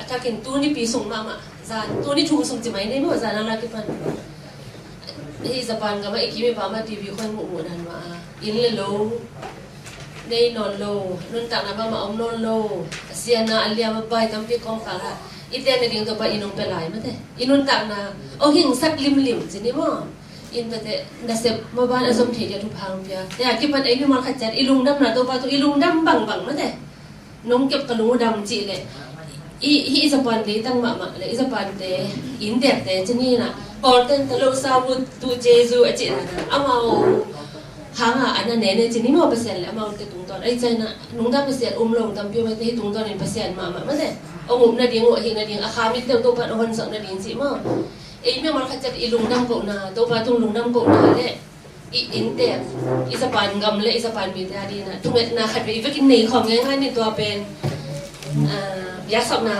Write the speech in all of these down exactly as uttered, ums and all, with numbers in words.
Takin tuni pi sung mahmah, zan tuni thum sung ci mai ni maw, zan a la kipan. Hih Japan gam ah i kim i pam ah T V khawng muh muh dan mah a, inn le lo nei nawn lo, nuntakna mahmah om nawn lo, a siatna a liam a bai tampi kawmkal ah i teekna ding Topa in hong pia lai mate. I nuntakna hong hingsak limlim ci ni maw. In pate nasep maban a zom thei dia thupha hong pia. Tua kipan ei mimal khat ciat i lungdamna Topa tung i lungdam bangbang mate. Nong kep ka lung uh dam cih leh i, hih i Japan leitang mahmah le i Japan te, i innteekte ci ni na, Kawlte'n talo sa bu tu Jesu a cih na, amau hang a na ne ne ci ni maw, Pasian le amaute tungtawn. Ei China nungdam Pasian um lo tampi om ei te, hih tungtawn in Pasian mahmah mate. Hong upna ding uh, a hihna ding, a kha mit deuh Topa'n hong honsak nading cih maw. Ei mimal khat ciat i lungdam kohna, Topa tung lungdam kohna le i innteek, i Japan gam le i Japan mite a dingin ah thungetna khat vei i vekin nei khawm ngeingai ni. Tua pen, ah, biaksapna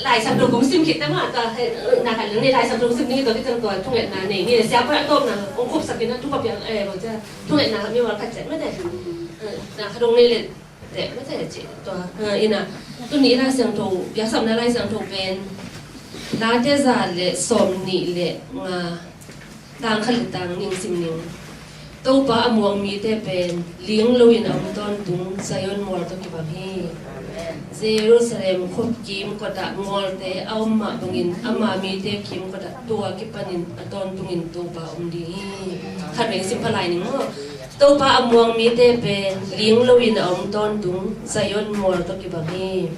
Lai Siangtho kong sim khit teh maw, tua heh, na khat leng ni Lai Siangtho kong sim ni, tua khit teh tua thungetna nei ni. Siapa a tawpna kong khupsak in ah thupha piang, eh, bang cia thungetna mimal khat ciat mate. Eh, na khat dong nei le teh mate ci tua, eh, in ah tuni Lai Siangtho, biaksapna Lai Siangtho pen Late za le sawmnih le nga, tang khat le tang nih sim ning. Topa a muang mite pen ling loin a om tawntung Zion mual tawh kibang hi. Jerusalem khua kimkot ah mualte a om mah bangin ama mite kimkot ah tua kipanin a tawntungin Topa om ding hi. Khat vei sim pha lai ning maw. Topa a muang mite pen ling loin a om tawntung Zion mual tawh kibang hi.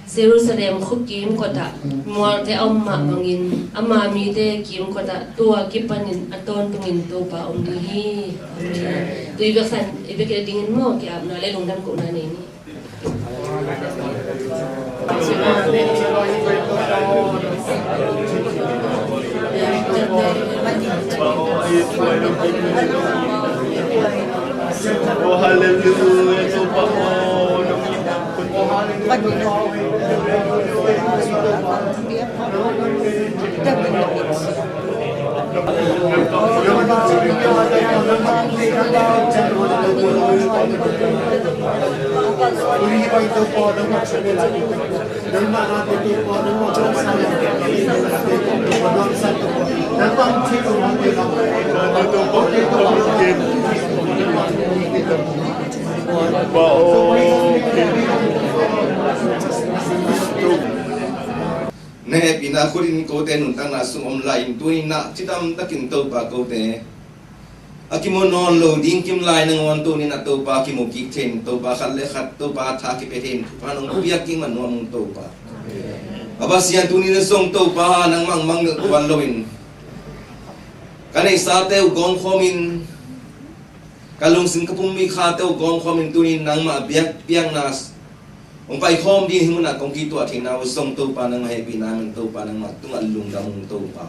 Jerusalem khua kimkot ah mualte a om mah bangin ama mite kimkot ah tua kipanin a tawntungin Topa om ding hi. Amen. Tui biaksan i biakinn dingin maw, ki-apna le lungdam kohna nei ni. Oh, hallelujah. Na hehpihna khut in kote nuntakna sung om lai-in tuni-in ah cidam takin Topa kote a kimu nawn lo ding kim lai nangawn tuni-in ah Topa kimu kik thei-in, Topa khat le khat Topa tha kipia thei-in thupha nong piak kik man nuam ung Topa. A Pasian, tuni-in ah zong Topa nangmah mang kuan loin ka neihsate uh gawmkhawmin, ka lungsim ka pumpi khate uh gawmkhawmin tuni-in nangmah biak, biakpiakna hong paikhawm ding hih munah kong kituah theihna uh zong Topa nangmah hehpihna man, Topa nangmah tungah lungdam ung Topa.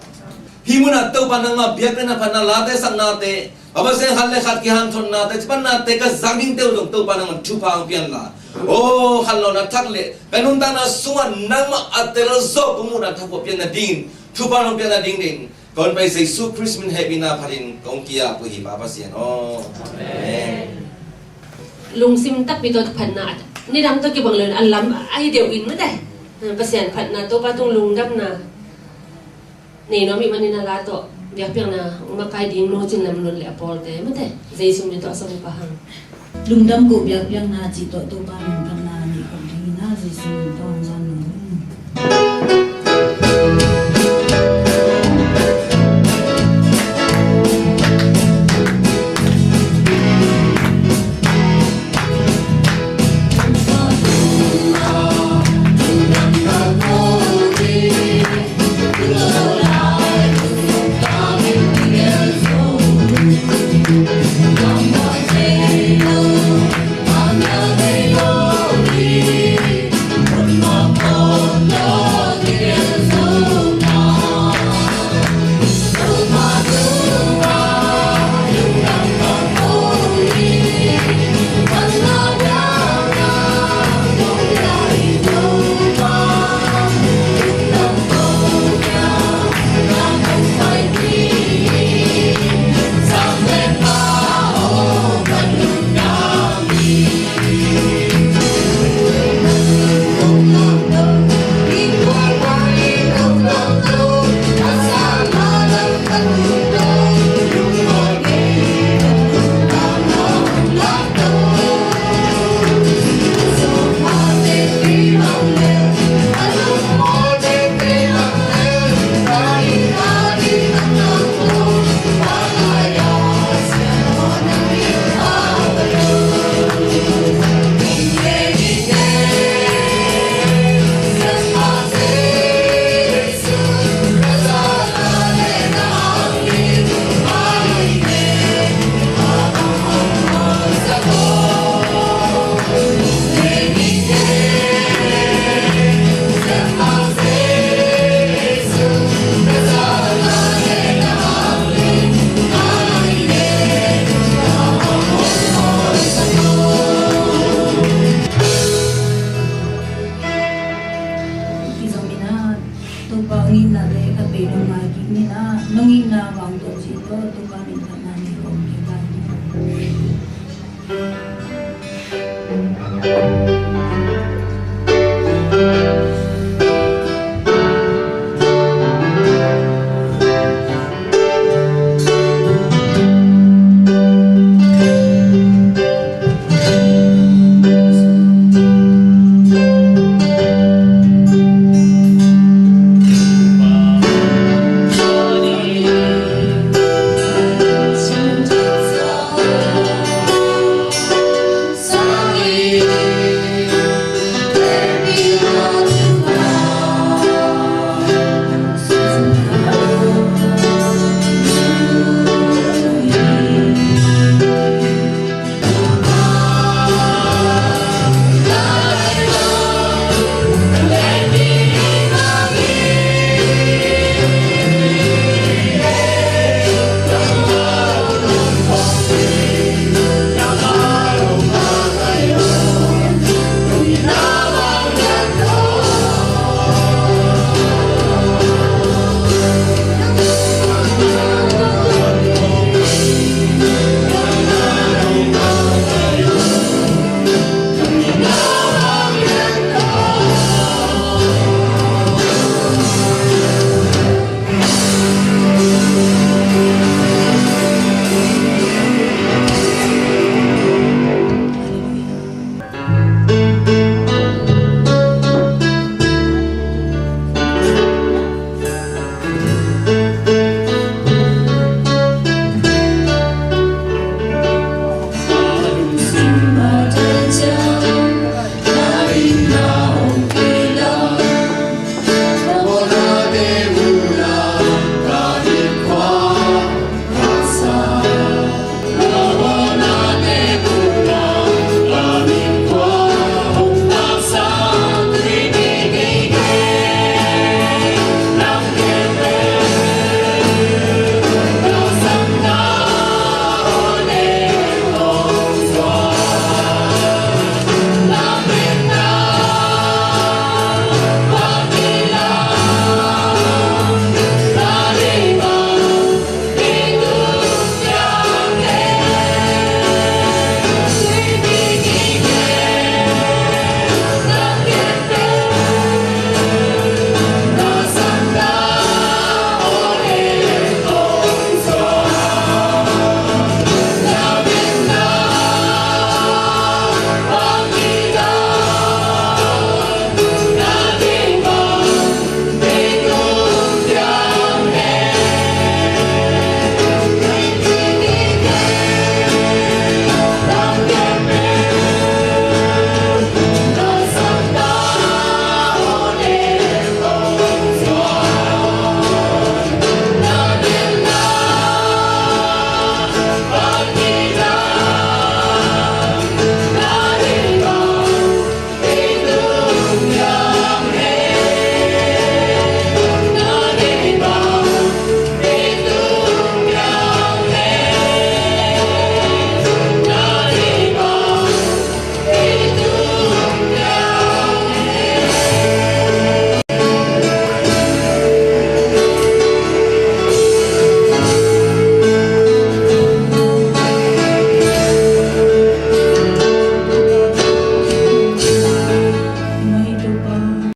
Hih munah Topa nangmah biakpiakna phatna late saknate, a Pasian khat le khat kihanthawnate, cipannate ka zang dingte uh zong Topa nangmah thupha hong pianla. Aw khanlawhna thak le ka nuntakna sungah nangmah a tel zawh kong muhna thak uh a pian nadingin thupha hong pian nading dingin Ka hun pai Jesu Khrist min hehpihna phatin kong ki-ap uh hi Pa Pasian aw. Amen. Lungsim takpi tawh phatna nidang tawh kibang lo in a lam a hi deuh in mate. Pasian phatna Topa tung lungdamna nei nuam ih manin a la tawh biakpiakna hong makai ding Nu Cin Lam Lun le a pawlte mate. Jesu min tawh a sawm uh Pa hang. Lungdam koh biakpiakna cih tawh Topa min phatna neih khawm dingin a Jesu min tawh hong zang nuam ung. Topa hong itna le khat vei dong ngai kik ni in ah, nong itna vang tawh ci tawh Topa